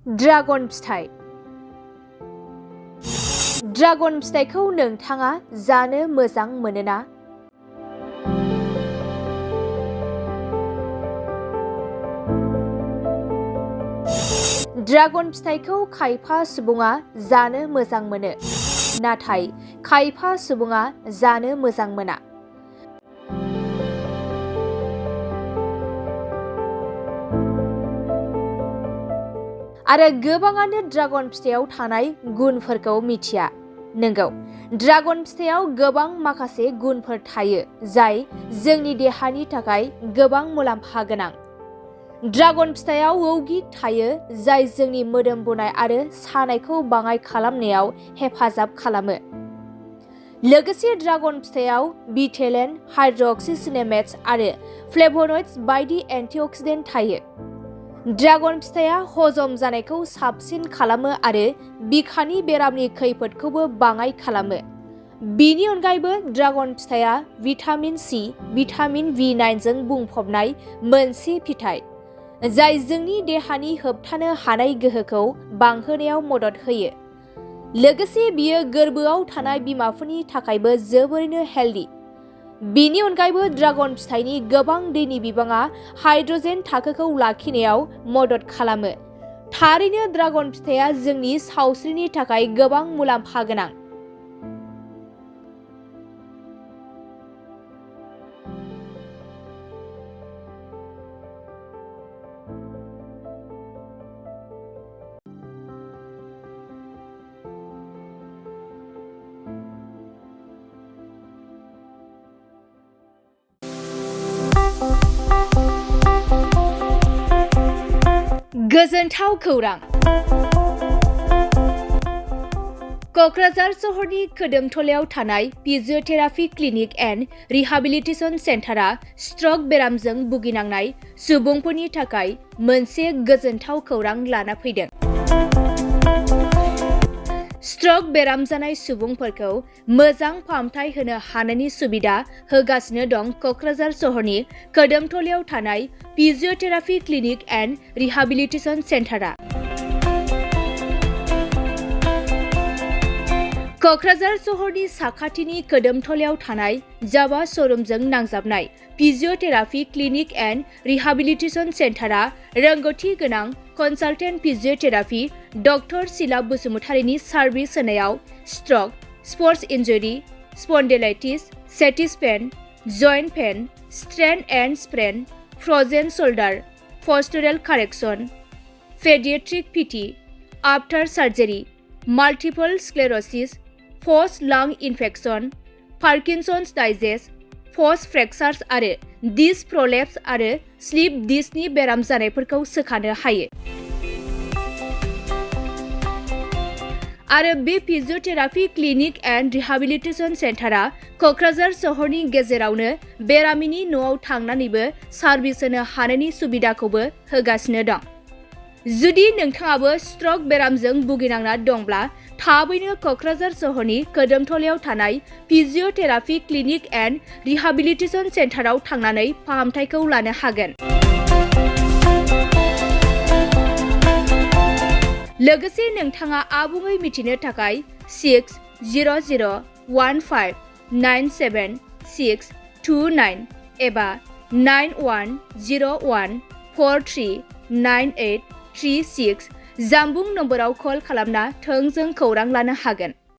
Dragon फिथाइ। Dragon फिथाइखौ नोंथाङा जानो मोजां मोनोना? ड्रागन फिथाइखौ खायफा सुबुङा जानो मोजां मोनो, नाथाय खायफा सुबुङा जानो मोजां मोना। आरो गोबाङानो ड्रागन फिथाइयाव थानाय गुनफोरखौ मिथिया। नंगौ, ड्रागन फिथाइयाव गोबां माखासे गुनफोर थायो जाय जोंनि देहानि थाखाय गोबां मुलाम्फा गोनां। ड्रागन फिथाइयाव यौगिक थायो जाय जोंनि मोदोम बुनाय आरो सानायखौ बाङाइ खालामनायाव हेफाजाब खालामो। लोगोसे ड्रागन फिथाइयाव बिटेलेन, हाइड्रक्सिसिनेमेट्स आरो फ्लेभोनयड्स बायदि एन्टिअक्सिडेन्ट थायो। ड्रागन फिथाइया हजम जानायखौ साबसिन खालामो आरो बिखानि बेरामनि खैफोदखौबो बाङाइ खालामो। बेनि अनगायैबो ड्रागन फिथाइया भिटामिन सि, भिटामिन बि9 जों बुंफबनाय मोनसे फिथाइ, जाय जोंनि देहानि होबथानो हानाय गोहोखौ बांहोनायाव मदद होयो। लोगोसे बियो गोरबोआव थानाय बिमाफोरनि थाखायबो जोबोरैनो हेल्दी। बेनि अनगायैबो ड्रागन फिथाइनि गोबां दैनि बिबाङा हाइड्रजेन थाखोखौ लाखिनायाव मदद खालामो। थारैनो ड्रागन फिथाइया जोंनि सावस्रिनि थाखाय गोबां मुलाम्फा गोनां। गोजोनथाव खौरां! क'क्राझार सहरनि खोदोमथलायाव थानाय physiotherapy clinic and rehabilitation सेन्टारआ struck बेरामजों भुगिनांनाय सुबुंफोरनि थाखाय मोनसे गोजोनथाव खौरां लाना फैदों। स्ट्रक बेराम जानाय सुबुंफोरखौ मोजां फाहामथाय होनो हानायनि सुबिदा होगासिनो दं क'क्राझार सहरनि खोदोमथलायाव थानाय फिजिय'थेरापि क्लिनिक एन्ड रिहाबिलिटेसन सेन्टारआ। क'क्राझार सहरनि साखाथिनि खोदोमथलायाव थानाय जावा श'रुमजों नांजाबनाय फिजिय'थेरापि क्लिनिक एन्ड रिहाबिलिटेसन सेन्टारआ रोंग'थि गोनां कनसालटेन्ट फिजिय'थेरापि डक्टर शीला बसुमतारीनि सार्भिस होनायाव stroke, sports injury, spondylitis, sciatica pain, joint pain, strain and sprain, frozen shoulder, postural correction, paediatric PT, after surgery, multiple sclerosis, post lung infection, Parkinson's disease, post fractures आरो disc प्रलेप्स आरो slip डिस्कनि बेराम जानायफोरखौ सोखानो हायो। आरो बे physiotherapy clinic and rehabilitation सेन्टारआ क'क्राझार सहरनि गेजेरावनो बेरामिनि न'आव थांनानैबो सार्भिस होनो हानायनि सुबिदाखौबो होगासिनो दं। जुदि नोंथाङाबो स्ट्रक बेरामजों भुगिनांना दंब्ला थाबैनो क'क्राझार सहरनि खोदोमथलायाव थानाय फिजिय'थेरापि क्लिनिक एन्ड रिहाबिलिटेसन सेन्टाराव थांनानै फाहामथायखौ लानो हागोन। लोगोसे नोंथाङा आबुङै मिथिनो थाखाय 6001597629 एबा 9101439836 जानबुं नम्बराव कल खालामना थोंजों खौरां लानो हागोन।